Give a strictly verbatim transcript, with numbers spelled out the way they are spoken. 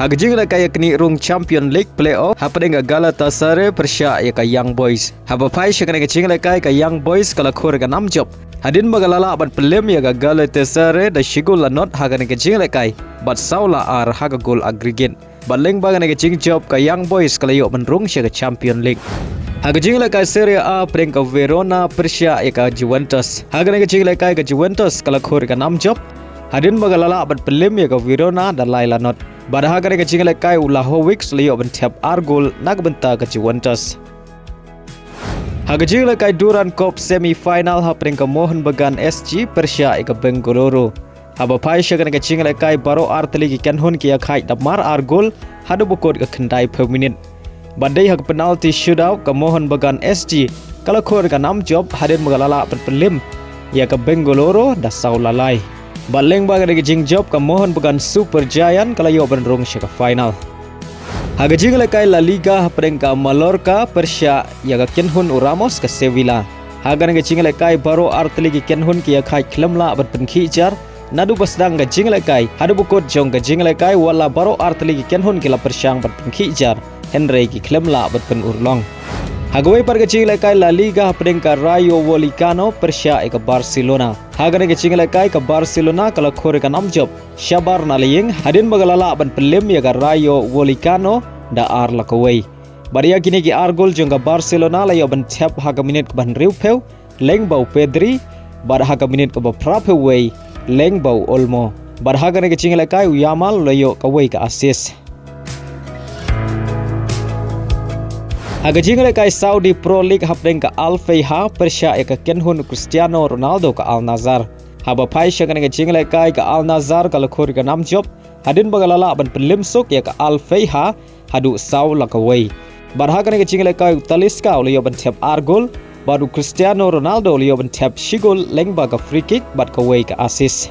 Ha ka jinglehkai ïaknieh rung Champion League playoff hapdeng ka Galatasaray pyrshah ïa ka Young Boys. Haba phai sha kane ka jinglehkai ka Young Boys ka la khur ka nam jop hadien ba ka la lah ban pynlem ïa ka Galatasaray da shi gol la nod ha kane ka jinglehkai bad saw la ar ha ka gol aggregate. Bad lyngba kane ka jingjop ka Young Boys ka la ïoh ban rung sha ka Champion League. Ha ka jinglehkai Serie A hapdeng ka Verona pyrshah ïa ka Juventus. Ha kane ka jinglehkai ka Juventus ka la khur ka nam jop hadien ba ka la lah ban pynlem ïa ka Verona da lai la nod. Bad ha kane ka jinglehkai u Vlahovic la ïoh ban thep ar gol na ka bynta ka Juventus. Ha ka jinglehkai Durand Cup semi final hapdeng ka Mohun Bagan S G pyrshah ïa ka Bengaluru. Haba phai sha kane ka jinglehkai baroh artylli ki kynhun ki ïakhaid da mar ar gol haduh ba kut ka khyndai phew minit. Bad dei ha ka penalty shootout ka Mohun Bagan S G ka la khur ka nam jop hadien ba ka la lah ban pynlem ïa ka Bengaluru da saw la lai. Bad lyngba kane ka jingjop ka Mohun Bagan Super Giant ka la ïoh ban rung sha ka final. Ha ka jinglehkai La Liga hapdeng ka Mallorca pyrshah ïa ka kynhun u Ramos ka Sevilla. Ha kane ka jinglehkai baroh artylli ki kynhun ki ïakhaid khlem lah ban pynkhih jar naduh ba sdang ka jinglehkai haduh ba kut jong ka jinglehkai, wat la baroh artylli ki kynhun ki la pyrshang ban pynkhih jar hynrei ki khlem lah ban pynurlong. Ha kawei pat ka jinglehkai La Liga hapdeng ka Rayo Vallecano pyrshah ïa ka Barcelona. Ha kane ka jinglehkai ka Barcelona ka la khur ka nam jop shabar na la ïing hadien ba ka la lah ban pynlem ïa ka Rayo Vallecano da ar la kawei. Bad ïa kine ki ar gol jong ka Barcelona la ïoh ban thep ha ka minit kaba hynriew phew lyngba u Pedri, bad ha ka minit kaba phra phew wei lyngba u Olmo. Bad ha kane ka jinglehkai u Yamal la ïoh kawei ka assist. Ha ka jinglehkai Saudi Pro League hapdeng ka Al Feiha pyrshah ïa ka kynhun u Cristiano Ronaldo ka Al Nassr. Haba phai sha kane ka jinglehkai ka Al Nassr ka la khur ka nam jop hadien ba ka la lah ban pynlem suk ïa ka Al Feiha haduh saw la kawei. Bad ha kane ka jinglehkai u Talisca u la ïoh ban thep ar gol bad u Cristiano Ronaldo u la ïoh ban thep shi gol lyngba ka free kick bad kawei ka assist.